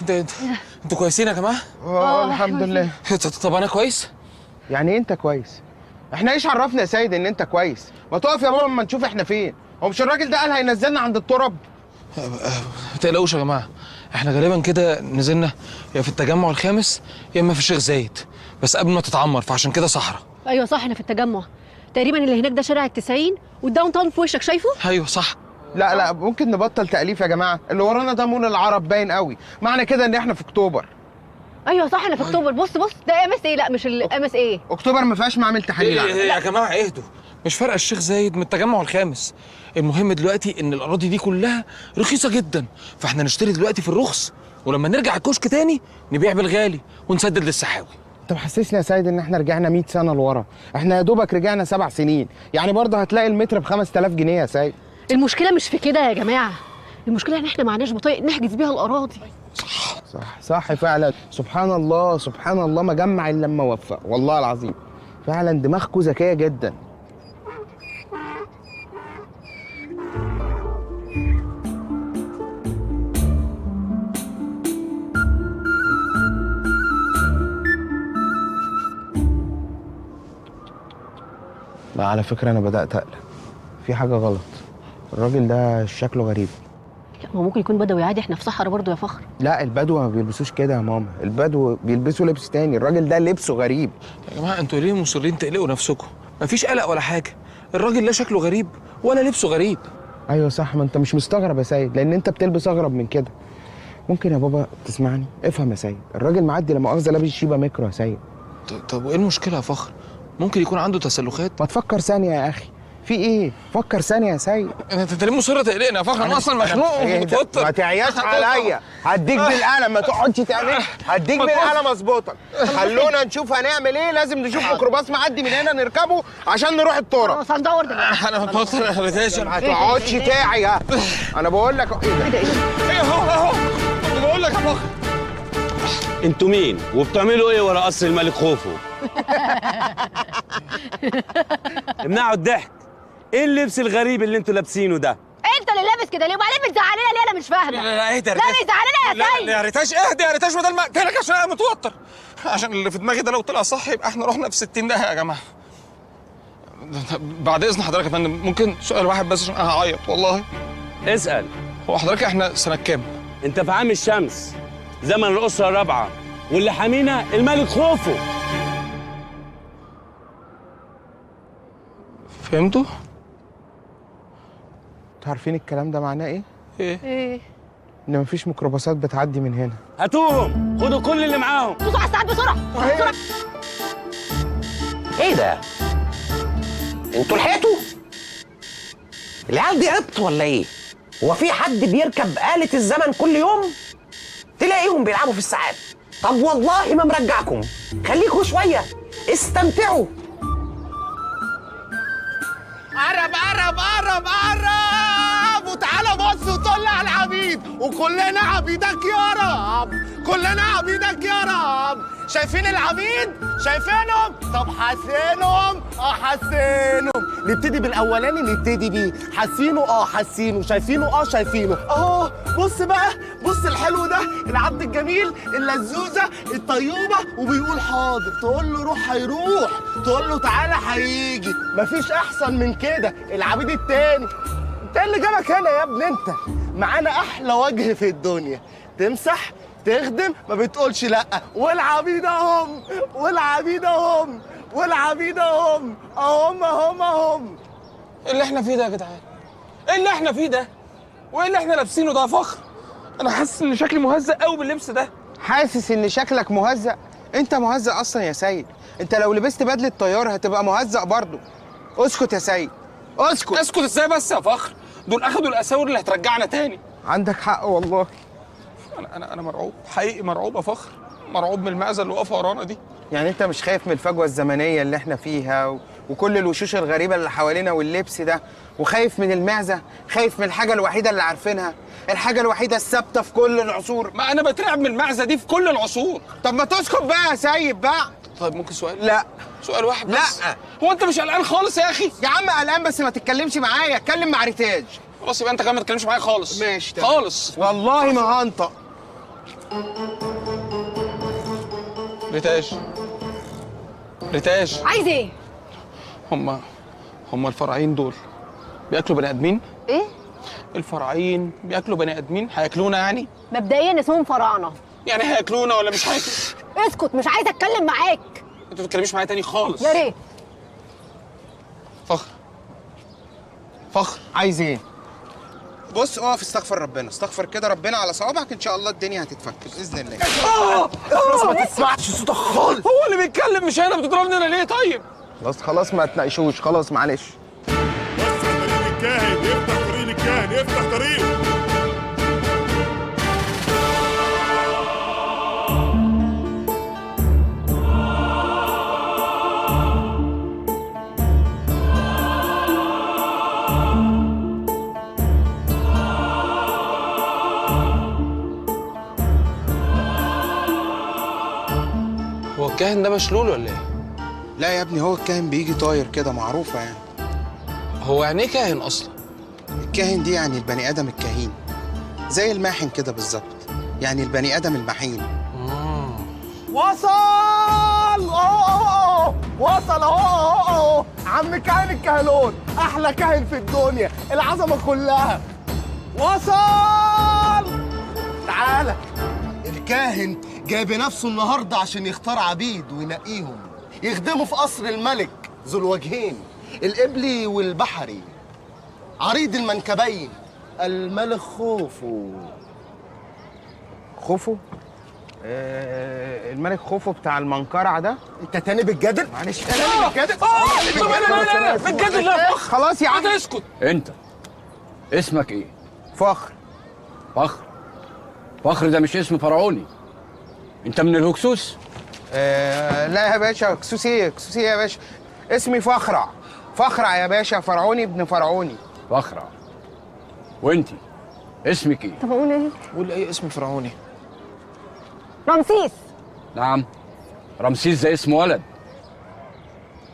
انتوا كويسين يا جماعة؟ الحمد لله. طب انا كويس؟ يعني ايه انت كويس؟ احنا ايش عرفنا يا سيد ان انت كويس؟ ما تقف يا بابا اما نشوف احنا فين. هو مش الراجل ده قال هينزلنا عند التراب؟ ما تقلقوش يا جماعة، احنا غالبا كده نزلنا يا في التجمع الخامس يا اما في الشيخ زايد، بس قبل ما تتعمر، فعشان كده صحراء. ايوه صح، احنا في التجمع تقريبا. اللي هناك ده شارع 90 وال downtown في وشك، شايفه؟ ايوه صح. لا لا، ممكن نبطل تأليف يا جماعة. اللي ورانا ده مول العرب باين قوي، معنى كده ان احنا في اكتوبر. ايوه صح، احنا في اكتوبر. بص بص، ده MSA. لا مش ال MSA. اكتوبر ما فيهاش معمل تحاليل. إيه يا جماعة اهدوا، مش فارقه الشيخ زايد من التجمع الخامس. المهم دلوقتي ان الاراضي دي كلها رخيصة جدا، فاحنا نشتري دلوقتي في الرخص، ولما نرجع الكشك تاني نبيع بالغالي ونسدد للسحاوي. انت محسسني يا سيد ان احنا رجعنا 100 سنة لورا. احنا يا دوبك رجعنا 7 سنين، يعني برضه هتلاقي المتر ب 5000 جنيه يا سيد. المشكلة مش في كده يا جماعة، المشكلة ان احنا معناش بطايق نحجز بيها الاراضي. صح صح صح فعلا. سبحان الله سبحان الله، ما جمع الا لما وفق، والله العظيم فعلا دماغكم ذكية جدا. لا على فكرة انا بدات اقلق، في حاجة غلط. الراجل ده شكله غريب. لا ما ممكن يكون بدوي عادي، احنا في صحراء برضه يا فخر. لا البدو ما بيلبسوش كده يا ماما، البدو بيلبسوا لبس تاني، الراجل ده لبسه غريب. يا جماعة انتوا ليه مصرين تقلقوا نفسكم؟ مفيش قلق ولا حاجة، الراجل لا شكله غريب ولا لبسه غريب. ايوه صح، ما انت مش مستغرب يا سيد لان انت بتلبس اغرب من كده. ممكن يا بابا تسمعني؟ افهم يا سيد، الراجل معدي لا مؤاخذة لابس شيبة ميكرو يا سيد. طب وايه المشكلة يا فخر؟ ممكن يكون عنده تسلخات. ما تفكر ثانية يا اخي، في ايه؟ فكر ثانية يا سيد. انت ليه مصر تقلقني يا فخر؟ انا اصلا مخنوق ومتوتر. ما تعياش عليا، هديك بالقلم، ما تقعدش تعمل، هديك بالقلم اظبطك. خلونا نشوف هنعمل ايه، لازم نشوف ميكروباص معدي من هنا نركبه عشان نروح التراب. خلاص هندور دلوقتي. انا متوتر يا باشا. ما تقعدش تعيا، انا بقول لك. ايه ده؟ ايه اهو اهو، بقول لك يا فخر. انتوا مين وبتعملوا ايه ورا قصر الملك خوفو؟ امنعوا الضحك. ايه اللبس الغريب اللي انتوا لابسينه ده؟ انت اللي لابس كده ليه؟ وبعدين بتزعلنا ليه؟ انا مش فاهمه. لا لا اهدى يا ريتاش. لا بيزعلنا يا سيد. لا يا ريتاش اهدى يا ريتاش، بدل ما اقتلك عشان انا متوتر. عشان اللي في دماغي ده لو طلع صح يبقى احنا رحنا في 60 داهية يا جماعة. بعد اذن حضرتك يا فندم، ممكن سؤال واحد بس عشان انا هعيط والله. اسال. هو حضرتك احنا سنة كام؟ انت في عام الشمس، زمن الاسرة الرابعة، واللي حامينا الملك خوفو. فهمتوا؟ انتوا عارفين الكلام ده معناه ايه؟ ايه؟ ايه؟ ان مفيش ميكروباصات بتعدي من هنا. هاتوهم، خدوا كل اللي معاهم. بصوا على الساعات بسرعة بسرعة. ايه ده؟ انتوا لحقتوا؟ العيال دي قط ولا ايه؟ هو في حد بيركب آلة الزمن كل يوم؟ تلاقيهم بيلعبوا في الساعات. طب والله ما مرجعكم، خليكوا شوية استمتعوا. قرب قرب قرب قرب وتعالى بص وطلع على العبيد، وكلنا عبيدك يا رب، كلنا عبيدك يا رب. شايفين العبيد؟ شايفينهم؟ طب حاسينهم؟ اه حاسينهم. نبتدي بالاولاني، نبتدي بيه. حاسينه؟ اه حاسينه. شايفينه؟ اه شايفينه. اهو بص بقى، بص الحلو ده، العبد الجميل، اللزوزه الطيوبه، وبيقول حاضر. تقول له روح هيروح، تقول له تعالى هيجي، مفيش احسن من كده. العبيد التاني، انت اللي جابك هنا يا ابني؟ انت معانا احلى وجه في الدنيا، تمسح تخدم ما بتقولش لا. والعبيد اهم، والعبيد اهم، والعبيد اهم اهم اهم اهم. ايه اللي احنا فيه ده يا جدعان؟ ايه اللي احنا فيه ده؟ وايه اللي احنا لابسينه ده يا فخر؟ انا حاسس ان شكلي مهزأ قوي باللبس ده. حاسس ان شكلك مهزأ؟ انت مهزأ اصلا يا سيد. انت لو لبست بدلة طيار هتبقى مهزأ برضه. اسكت يا سيد، اسكت. اسكت ازاي بس يا فخر؟ دول اخدوا الاساور اللي هترجعنا تاني. عندك حق والله. انا مرعوب حقيقي، مرعوب يا فخر، مرعوب من المأذى اللي واقفة ورانا دي. يعني انت مش خايف من الفجوة الزمنية اللي احنا فيها وكل الوشوش الغريبة اللي حوالينا واللبس ده، وخايف من المعزه، خايف من الحاجة الوحيدة اللي عارفينها، الحاجة الوحيدة الثابتة في كل العصور؟ ما انا بترعب من المعزه دي في كل العصور. طب ما تسكت بقى يا سيد بقى. طيب ممكن سؤال؟ لا. سؤال واحد بس. لا. هو انت مش قلقان خالص يا اخي؟ يا عم قلقان، بس ما تتكلمش معايا، اتكلم مع ريتاج. خلاص يبقى انت كمان ما تتكلمش معايا خالص. ماشي تمام. خالص والله ما هنطق. ريتاج، ريتاج، عايز ايه؟ هما الفراعين دول بياكلوا بني ادمين؟ ايه؟ الفراعين بياكلوا بني ادمين؟ هياكلونا يعني؟ مبدئيا اسمهم فراعنه. يعني هياكلونا ولا مش هياكلوا؟ اسكت، مش عايزه اتكلم معاك. انت ما تتكلميش معايا تاني خالص. يا ريت. فخر، فخر، عايز ايه؟ بص اقف، استغفر ربنا، استغفر كده ربنا على صوابعك، ان شاء الله الدنيا هتتفك باذن الله. خلاص ما تسمعش صوتك خالص. هو اللي بيتكلم مش انا. بتضربني انا ليه طيب؟ خلاص خلاص ما تناقشوش، خلاص معلش. وسع طريق الكاهن، افتح طريق الكاهن، افتح طريق. هو الكاهن ده مشلول ولا ايه؟ لا يا ابني، هو الكاهن بيجي طاير كده، معروفة يعني. هو يعني ايه كاهن اصلا؟ الكاهن دي يعني البني ادم الكهين، زي الماحن كده بالظبط، يعني البني ادم المحين. وصل اهو اهو اهو، وصل اهو اهو اهو، عم كاهن الكهلون، احلى كاهن في الدنيا، العظمة كلها. وصل، تعالى. الكاهن جايب نفسه النهارده عشان يختار عبيد وينقيهم يخدموا في قصر الملك ذو الوجهين، القبلي والبحري، عريض المنكبين، الملك خوفو. خوفو؟ الملك خوفو بتاع المنقرع ده؟ انت تاني بتجادل؟ معلش انا بتجادل؟ لا بتجادل. لا فخر، خلاص يا عم اسكت. انت اسمك ايه؟ فخر. فخر؟ فخر ده مش اسم فرعوني. انت من الهكسوس؟ لا يا باشا، هكسوس ايه؟ هكسوس ايه يا باشا؟ اسمي فخرع، فخرع يا باشا، فرعوني ابن فرعوني. فخرع. وانتي اسمك ايه؟ طب اقول ايه؟ قول ايه اسم فرعوني؟ رمسيس. نعم، رمسيس ده اسم ولد.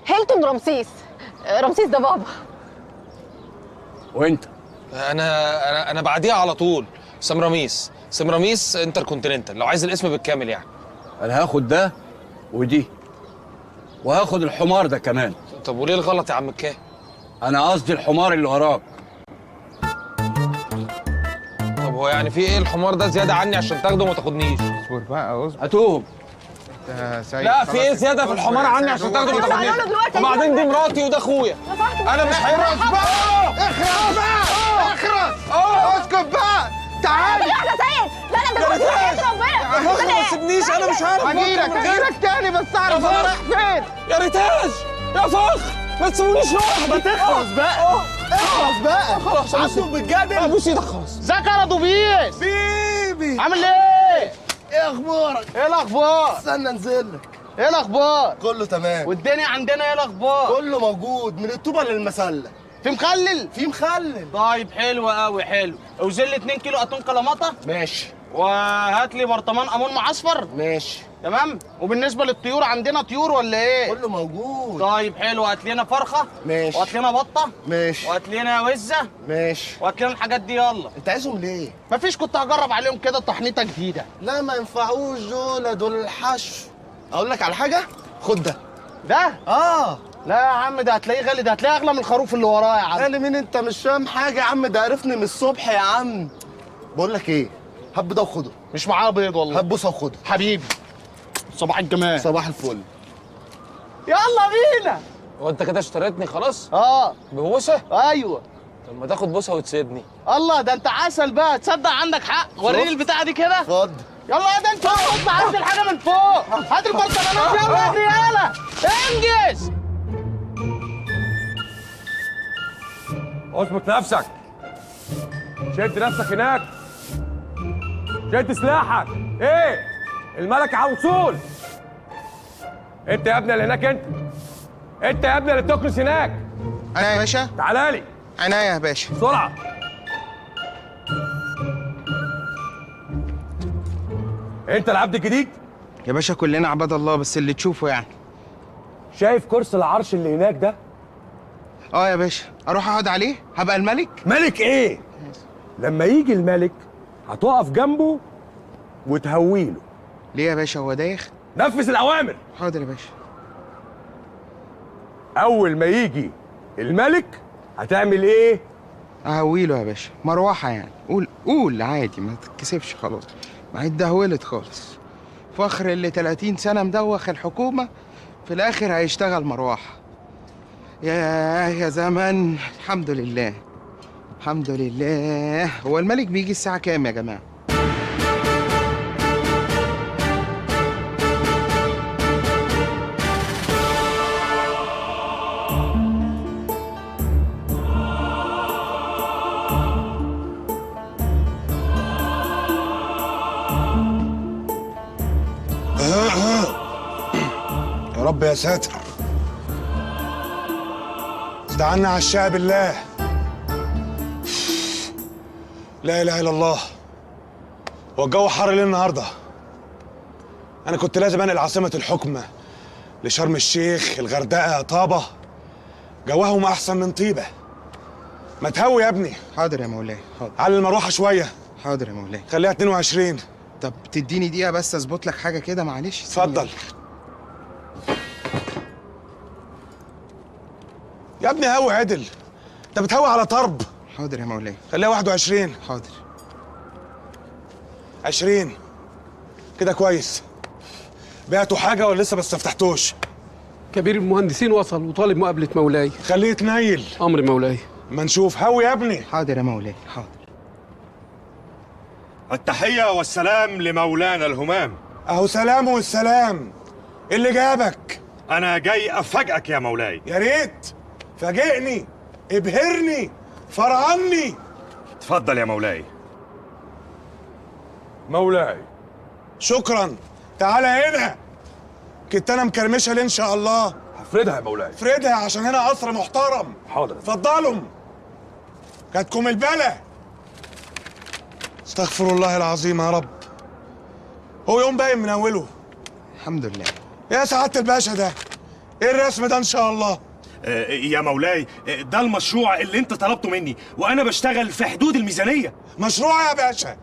هيلتون رمسيس. رمسيس ده بابا. وانت؟ انا انا بعديها على طول سمراميس، سمراميس انتركونتيننتال لو عايز الاسم بالكامل يعني. انا هاخد ده ودي، وهاخد الحمار ده كمان. طب وليه الغلط يا عم الكاهن؟ انا قصدي الحمار اللي وراك. طب هو يعني في ايه الحمار ده زيادة عني عشان تاخده وما تاخدنيش؟ اصبر بقى، اصبر. هاتوهم. لا في ايه زيادة في الحمار عني عشان تاخده وما تاخدنيش؟ وبعدين دي مراتي وده اخويا. انا مش هيرقص بقى. اخرس بقى، اخرس، اسكت بقى، تعالي. يا سيد، لا لا ده ربنا ما تسيبنيش، انا مش عارف. هجيلك هجيلك تاني بس اعرف انا رايح فين. يا ريتاج، يا فخر، ما تسيبونيش لوحدي. ما تخلص بقى، اخلص بقى. خلاص عبده بتجادل. ابوس ايدك خلاص. ازيك يا رضوبيس؟ بيبي عامل ايه؟ ايه اخبارك؟ ايه الاخبار؟ استنى انزل لك. ايه الاخبار؟ كله تمام. والدنيا عندنا ايه الاخبار؟ كله موجود، من الطوبه للمسله. في مخلل؟ في مخلل. طيب حلو قوي، حلو. اوزن لي 2 كيلو قطن كلاماطه. ماشي. وهات لي برطمان امون معصفر. ماشي. تمام. وبالنسبة للطيور عندنا طيور ولا ايه؟ كله موجود. طيب حلو، هات لنا فرخة. ماشي. وهات لنا بطه. ماشي. وهات لنا وزه. ماشي. وهات لنا الحاجات دي. يلا. انت عايزهم ليه؟ مفيش، كنت هجرب عليهم كده تحنيطه جديدة. لا ما ينفعوش دول، دول الحشو. اقول لك على حاجة، خد ده. ده؟ اه. لا يا عم، ده هتلاقيه غالي، ده هتلاقيه اغلى من الخروف اللي وراه يا عم. غالي مين؟ انت مش فاهم حاجة يا عم، ده عرفني من الصبح يا عم. بقول لك ايه، هب ده وخده. مش معاه بيض والله. هب بوسه وخده. حبيبي، صباح الجمال. صباح الفل. يلا بينا. هو انت كده اشتريتني خلاص؟ اه. ببوسه؟ ايوه. طب ما تاخد بوسه وتسيبني. الله، ده انت عسل بقى، تصدق عندك حق. وريني البتاعه دي كده. اتفضل. يلا يا ده انت خد معاك الحاجة من فوق. هات البرطمانات يلا يا رياله، انجز. اظبط نفسك، شد نفسك هناك، شد سلاحك. ايه الملك على وصول. انت يا ابني اللي هناك، انت يا ابني اللي بتكنس هناك. انا يا باشا. تعالى لي. انا يا باشا. بسرعة. انت العبد الجديد؟ يا باشا كلنا عباد الله، بس اللي تشوفه يعني. شايف كرسي العرش اللي هناك ده؟ اه يا باشا، اروح اقعد عليه؟ هبقى الملك؟ ملك ايه؟ لما يجي الملك هتقف جنبه وتهويله. ليه يا باشا، هو دايخ؟ نفذ الاوامر. حاضر يا باشا. اول ما يجي الملك هتعمل ايه؟ اهويله يا باشا، مروحة يعني. قول قول عادي، ما تتكسفش خلاص، ما اتدهولت خالص. فخر اللي 30 سنة مدوخ الحكومة في الاخر هيشتغل مروحة. يا زمن. الحمد لله الحمد لله. هو الملك بيجي الساعة كام يا جماعة؟ يا رب يا ساتر، استعنا على الشعب بالله. لا اله الا الله. هو الجو حر ليه النهارده؟ انا كنت لازم انقل عاصمة الحكم لشرم الشيخ، الغردقه، طابة. جواهم احسن من طيبة. ما تهوي يا ابني. حاضر يا مولاي، حاضر. علي المروحة شوية. حاضر يا مولاي. خليها 22. طب تديني دقيقة بس اظبط لك حاجة كده، معلش. اتفضل يا ابني. هوي عدل، انت بتهوي على طرب. حاضر يا مولاي. خليها 21. حاضر. 20 كده كويس. بعتوا حاجة ولا لسه؟ بس فتحتوش. كبير المهندسين وصل وطالب مقابلة مولاي. خليه يتنيل. أمر مولاي. ما نشوف. هوي يا ابني. حاضر يا مولاي، حاضر. التحية والسلام لمولانا الهمام. أهو سلام والسلام. اللي جابك؟ أنا جاي أفاجئك يا مولاي. يا ريت فاجئني، ابهرني، فرعني. اتفضل يا مولاي. مولاي شكرا. تعالى هنا. كنت انا مكرمشه ليه ان شاء الله؟ هفردها يا مولاي. افردها عشان هنا قصر محترم. حاضر. اتفضلوا. جاتكم البلا. استغفر الله العظيم يا رب. هو يوم باين من اوله. الحمد لله. يا سعادة الباشا، ده ايه الرسم ده ان شاء الله؟ يا مولاي ده المشروع اللي انت طلبته مني، وانا بشتغل في حدود الميزانية. مشروع يا باشا؟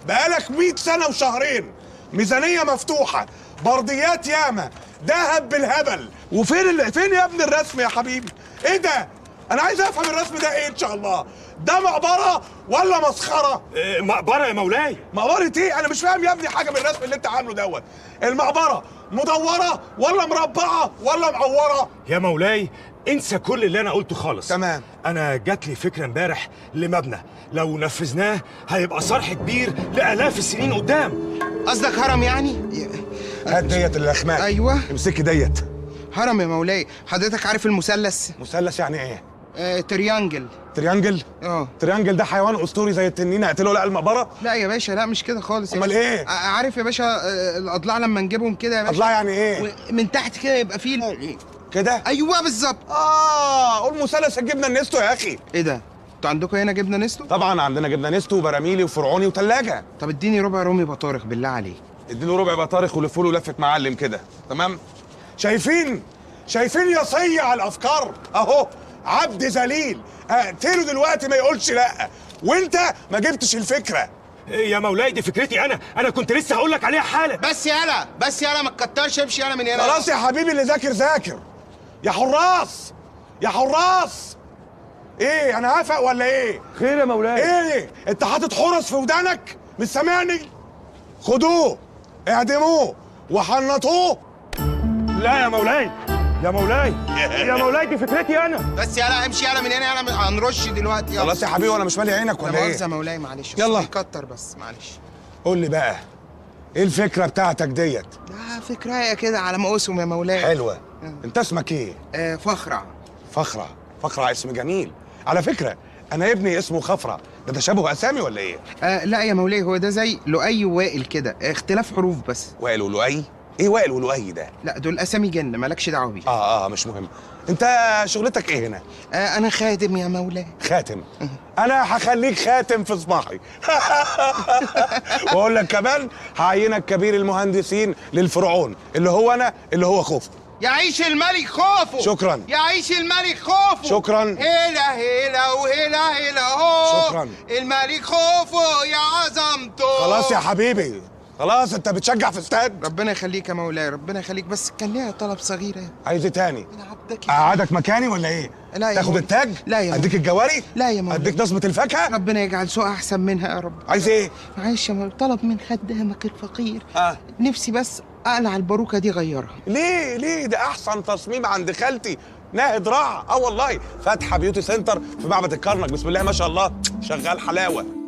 بقالك 100 سنة وشهرين، ميزانية مفتوحة، برديات ياما، دهب بالهبل. وفين فين يا ابني الرسم يا حبيبي؟ ايه ده؟ انا عايز افهم الرسم ده ايه ان شاء الله؟ ده مقبره ولا مسخرة؟ مقبره يا مولاي. مقبره ايه؟ انا مش فاهم يا ابني حاجة من الرسم اللي انت عامله دوت. المقبرة مدورة ولا مربعه ولا معوره؟ يا مولاي انسى كل اللي انا قلته خالص. تمام. انا جات لي فكرة امبارح لمبنى لو نفذناه هيبقى صرح كبير لالاف السنين قدام. قصدك هرم يعني؟ هات ديت الاخماق. ايوه امسكي ديت. هرم يا مولاي. حضرتك عارف المثلث؟ مثلث يعني ايه؟ Triangle. Triangle؟ اه. Triangle ده حيوان اسطوري زي التنين، اقتله لا المقبرة؟ لا يا باشا، لا مش كده خالص. امال ايه؟ عارف يا باشا الاضلاع لما نجيبهم كده يا باشا. اضلاع يعني ايه؟ من تحت كده يبقى فيه كده؟ ايوه بالظبط. قول مثلث الجبنة النستو يا اخي. ايه ده؟ انتوا عندكم هنا جبنه نستو؟ طبعا عندنا جبنه نستو وبراميلي وفرعوني وثلاجه. طب اديني ربع رومي بطارخ بالله عليك. اديله ربع بطارخ ولفوله لفه معلم كده، تمام؟ شايفين؟ شايفين يا صيع الافكار؟ اهو عبد ذليل، اقتله دلوقتي ما يقولش لا، وانت ما جبتش الفكرة. يا مولاي دي فكرتي انا كنت لسه هقول لك عليها حالا. بس يالا بس يالا، ما تكترش، امشي يالا من هنا. خلاص يا حبيبي، اللي ذاكر ذاكر. يا حراس يا حراس، ايه انا هفق ولا ايه؟ خير يا مولاي. ايه انت حاطط حرس في ودانك؟ مش سامعني؟ خدوه اعدموه وحنطوه. لا يا مولاي يا مولاي يا مولاي دي فكرتي انا. بس يالا امشي يالا من هنا يالا، هنرش دلوقتي. خلاص يا حبيبي، وانا مش مالي عينك ولا ايه؟ يا مولاي معلش، يلا كتر بس معلش. قول لي بقى ايه الفكرة بتاعتك ديت؟ ده فكرة كده على مقاسهم يا مولاي. حلوة. انت اسمك ايه؟ فخرة. فخرة؟ فخرة اسم جميل على فكرة. انا ابني اسمه خفرة. ده تشابه اسامي ولا ايه؟ لا يا مولاي، هو ده زي لؤي ووائل كده، اختلاف حروف بس. وائل ولؤي؟ ايه وائل ولؤي ده؟ لا دول اسامي جن، مالكش دعوه بيه. مش مهم. انت شغلتك ايه هنا؟ انا خادم يا مولاي. خاتم؟ انا هخليك خاتم في صباحي. واقول لك كمان هعينك كبير المهندسين للفرعون، اللي هو انا، اللي هو خوفو. يعيش الملك خوفو. شكرا. يعيش الملك خوفو. شكرا. هلا هلا وهلا هلا هو. شكرا. الملك خوفو يا عظمته. خلاص يا حبيبي، خلاص انت بتشجع في استاد. ربنا يخليك يا مولاي، ربنا يخليك، بس كان ليها طلب صغير. عايز ايه تاني؟ من عبدك. اقعدك مكاني ولا ايه؟ لا يا تاخد مولاي. التاج؟ لا يا مولاي. اديك الجواري؟ لا يا مولاي. اديك نصبة الفاكهة؟ ربنا يجعل سوء احسن منها يا رب. عايز ايه؟ معلش يا مولاي، طلب من خدامك الفقير. نفسي بس اقلع الباروكه دي غيرها. ليه ليه؟ ده احسن تصميم عند خالتي ناهد راع. والله فاتحة beauty center في معبد الكرنك، بسم الله ما شاء الله، شغال حلاوة.